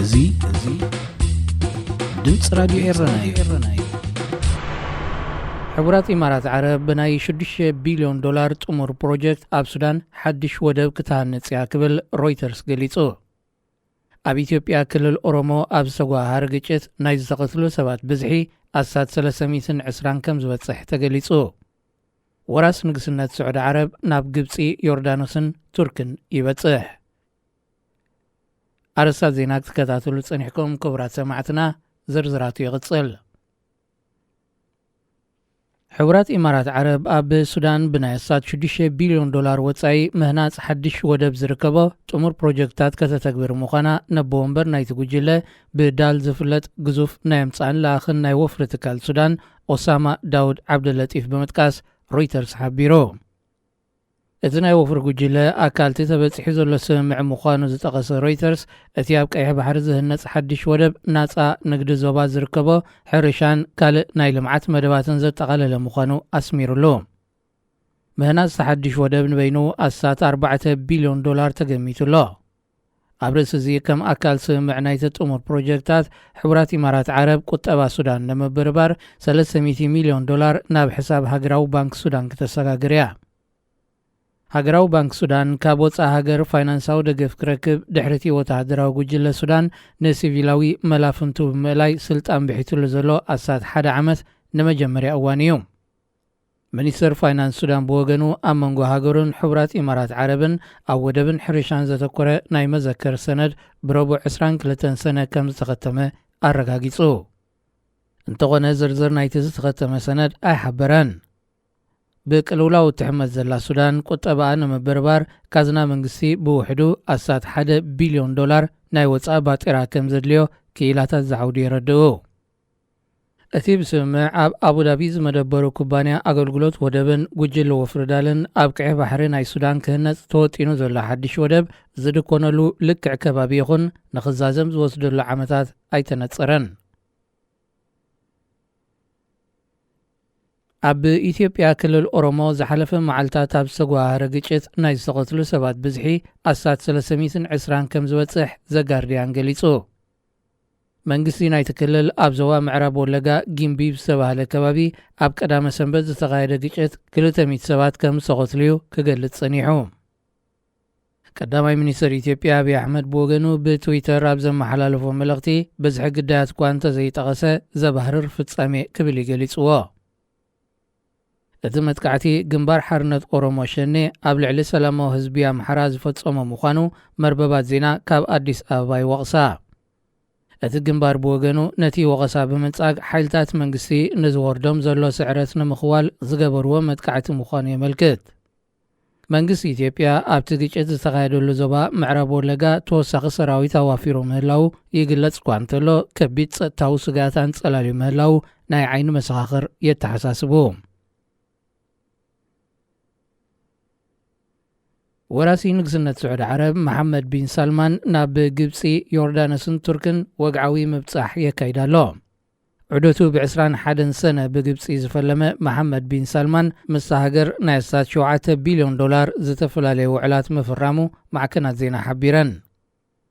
እዚ እዚ ድምፂ ራዲዮ ኤረና እዩ። ሕቡራት ኢማራት ዓረብ ብናይ ሽዱሽተ ቢልዮን ዶላር ጥሙር ፕሮጀክት ኣብ ሱዳን ሓድሽ ወደብ ክትሃንጽ እያ ክብል ሮይተርስ ገሊጹ። ኣብ ኢትዮጵያ ክልል ኦሮሞ ኣብ ዝተጓሃረ ግጭት ናይ ዝተቐትሉ ሰባት ብዝሒ ኣስታት ሰለስተ ሚእትን ዕስራን ከም ዝበጽሕ ተገሊጹ። ወራስ ንግስነት ስዑዲ ዓረብ ናብ ግብጺ፣ ዮርዳኖስን ቱርክን ይበጽሕ። ኣርእስታት ዜና ክትከታተሉ ጸኒሕኩም ክቡራት ሰማዕትና፣ ዝርዝራቱ ይቕጽል። ሕቡራት ኢማራት ዓረብ ኣብ ሱዳን ብናይ ኣስታት ሽዱሽተ ቢልዮን ዶላር ወጻኢ ምህናጽ ሓድሽ ወደብ ዝርከቦ ጥሙር ፕሮጀክትታት ከተተግብር ምዃና ነቦ ወንበር ናይቲ ጉጅለ ብዳል ዝፍለጥ ግዙፍ ናይ ኣምጻእን ለኣኽን ናይ ወፍሪ ትካል ሱዳን ኦሳማ ዳውድ ዓብደለጢፍ ብምጥቃስ ሮይተርስ ሓቢሩ። እቲ ናይ ወፍሪ ጉጅለ ኣካልቲ ተበጺሑ ዘሎ ስምምዕ ምዃኑ ዝጠቐሰ ሮይተርስ፣ እቲ ኣብ ቀይሕ ባሕሪ ዝህነጽ ሓድሽ ወደብ ናጻ ንግዲ ዞባ ዝርከቦ ሕርሻን ካልእ ናይ ልምዓት መደባትን ዘጠቓለለ ምዃኑ ኣስሚሩሉ። ምህናጽ እቲ ሓድሽ ወደብ ንበይኑ ኣስታት ኣርባዕተ ቢልዮን ዶላር ተገሚቱ ኣሎ። ኣብ ርእሲ እዚ ከም ኣካል ስምምዕ ናይቲ ጥሙር ፕሮጀክታት ሕቡራት ኢማራት ዓረብ ቁጠባ ሱዳን ንምብርባር ሰለስተ ሚእቲ ሚልዮን ዶላር ናብ ሕሳብ ሃገራዊ ባንክ ሱዳን ክተሰጋግር እያ። ሃገራዊ ባንክ ሱዳን ካብ ወጻኢ ሃገር ፋይናንሳዊ ደገፍ ክረክብ ድሕሪቲ ወተሃደራዊ ጉጅለ ሱዳን ንሲቪላዊ መላፍንቱ ብምእላይ ስልጣን ብሒትሉ ዘሎ ኣስታት ሓደ ዓመት ንመጀመርያ እዋን እዩ። ሚኒስተር ፋይናንስ ሱዳን ብወገኑ ኣብ መንጎ ሃገሩን ሕቡራት ኢማራት ዓረብን ኣብ ወደብን ሕርሻን ዘተኮረ ናይ መዘከር ሰነድ ብረቡዕ ዕስራን ክልተን ሰነ ከም ዝተኸተመ ኣረጋጊጹ። እንተኾነ ዝርዝር ናይቲ ዝተኸተመ ሰነድ ኣይሓበረን። ብቅልውላው እትሕመስ ዘላ ሱዳን ቁጠባኣ ንምብርባር ካዝና መንግስቲ ብውሕዱ ኣስታት ሓደ ቢልዮን ዶላር ናይ ወጻኢ ባጤራ ከም ዘድልዮ ክኢላታት ዝዓውዱ የረድኡ። እቲ ብስምምዕ ኣብ ኣቡዳቢ ዝመደበሩ ኩባንያ ኣገልግሎት ወደብን ጉጅለ ወፍሪ ዳልን ኣብ ቀይሕ ባሕሪ ናይ ሱዳን ክህነጽ ተወጢኑ ዘሎ ሓድሽ ወደብ ዝድኮነሉ ልክዕ ከባቢ ይኹን ንኽዛዘም ዝወስደሉ ዓመታት ኣይተነጸረን። ኣብ ኢትዮጵያ ክልል ኦሮሞ ዝሓለፈ መዓልታት ኣብ ዝተጓሃረ ግጭት ናይ ዝተቐትሉ ሰባት ብዝሒ ኣስታት ሰለስተ ሚእትን ዕስራን ከም ዝበጽሕ ዘጋርዲያን ገሊጹ። መንግስቲ ናይቲ ክልል ኣብ ዞባ ምዕራብ ወለጋ ጊምቢ ዝተባህለ ከባቢ ኣብ ቀዳመ ሰንበት ዝተኻየደ ግጭት ክልተ ሚእቲ ሰባት ከም ዝተቐትሉ እዩ ክገልጽ ጸኒሑ። ቀዳማይ ሚኒስትር ኢትዮጵያ ኣብይ ኣሕመድ ብወገኑ ብትዊተር ኣብ ዘመሓላለፎ መልእኽቲ፣ ብዝሒ ግዳያት እኳ እንተዘይጠቐሰ ዘባህርር ፍጻሜ ክብል እዩ ገሊጽዎ። እቲ መጥቃዕቲ ግንባር ሓርነት ኦሮሞ ሸኔ ኣብ ልዕሊ ሰላማዊ ህዝቢ ኣምሓራ ዝፈጸሞ ምዃኑ መርበባት ዜና ካብ ኣዲስ ኣበባ ይወቕሳ። እቲ ግንባር ብወገኑ ነቲ ወቐሳ ብምንጻግ ሓይልታት መንግስቲ ንዝወርዶም ዘሎ ስዕረት ንምኽዋል ዝገበርዎ መጥቃዕቲ ምዃኑ የመልክት። መንግስቲ ኢትዮጵያ ኣብቲ ግጭት ዝተኻየደሉ ዞባ ምዕራብ ወለጋ ተወሳኺ ሰራዊት ኣዋፊሩ ምህላዉ ይግለጽ እኳ እንተሎ፣ ከቢድ ጸጥታዊ ስግኣት ኣንጸላልዩ ምህላዉ ናይ ዓይኒ መሰኻኽር የተሓሳስቡ። ወራሲ ንግስነት ስዑዲ ዓረብ መሓመድ ቢን ሳልማን ናብ ግብጺ፣ ዮርዳኖስን ቱርክን ወግዓዊ ምብጻሕ የካይድ ኣሎ። ዑደቱ ብዕስራን ሓደን ሰነ ብግብጺ ዝፈለመ መሓመድ ቢን ሳልማን፣ ምስታ ሃገር ናይ ኣስታት ሸውዓተ ቢልዮን ዶላር ዝተፈላለዩ ውዕላት ምፍራሙ ማዕከናት ዜና ሓቢረን።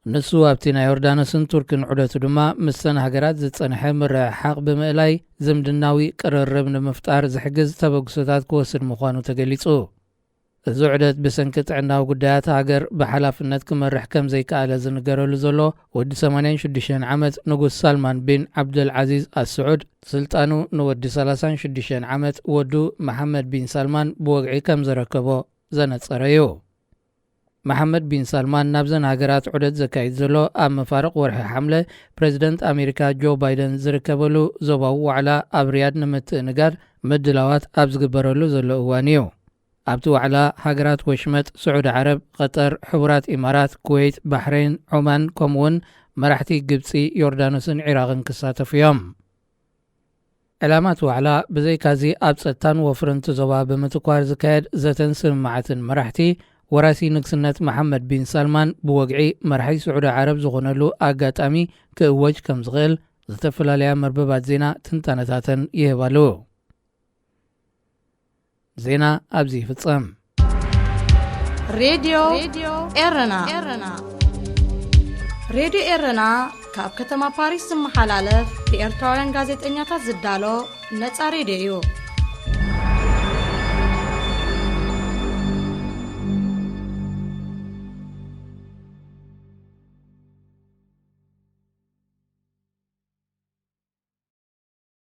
ንሱ ኣብቲ ናይ ዮርዳኖስን ቱርክን ዑደቱ ድማ፣ ምስተን ሃገራት ዝጸንሐ ምርሕሓቕ ብምእላይ፣ ዝምድናዊ ቅርርብ ንምፍጣር ዝሕግዝ ተበግሶታት ክወስድ ምዃኑ ተገሊጹ። እዚ ዑደት ብሰንኪ ጥዕናዊ ጉዳያት ሃገር ብሓላፍነት ክመርሕ ከም ዘይከኣለ ዝንገረሉ ዘሎ ወዲ ሰማንያን ሽዱሽተን ዓመት ንጉስ ሳልማን ቢን ዓብደልዓዚዝ ኣልስዑድ፣ ስልጣኑ ንወዲ ሰላሳን ሽዱሽተን ዓመት ወዱ መሓመድ ቢን ሳልማን ብወግዒ ከም ዘረከቦ ዘነጸረ እዩ። መሓመድ ቢን ሳልማን ናብዘን ሃገራት ዑደት ዘካይድ ዘሎ፣ ኣብ መፋርቕ ወርሒ ሓምለ ፕሬዚደንት ኣሜሪካ ጆ ባይደን ዝርከበሉ ዞባዊ ዋዕላ ኣብ ሪያድ ንምትእንጋድ ምድላዋት ኣብ ዝግበረሉ ዘሎ እዋን እዩ። ኣብቲ ዋዕላ፣ ሃገራት ወሽመጥ፣ ስዑዲ ዓረብ፣ ቐጠር፣ ሕቡራት ኢማራት፣ ኩዌት፣ ባሕሬን፣ ዖማን፣ ከምኡውን መራሕቲ ግብጺ፣ ዮርዳኖስን ዒራቕን ክሳተፉ እዮም። ዕላማ እቲ ዋዕላ፣ ብዘይካዚ ኣብ ጸጥታን ወፍርን እቲ ዞባ ብምትኳር ዝካየድ ዘተን ስምምዓትን መራሕቲ፣ ወራሲ ንግስነት መሓመድ ቢን ሳልማን ብወግዒ መራሒ ስዑዲ ዓረብ ዝኾነሉ ኣጋጣሚ ክእወጅ ከም ዝኽእል ዝተፈላለያ መርበባት ዜና ትንታነታተን ይህባ ኣለዎ። ዜና ኣብዚ ይፍጸም። ሬድዮ ኤረና። ሬድዮ ኤረና ካብ ከተማ ፓሪስ ዝመሓላለፍ ብኤርትራውያን ጋዜጠኛታት ዝዳሎ ነጻ ሬድዮ እዩ።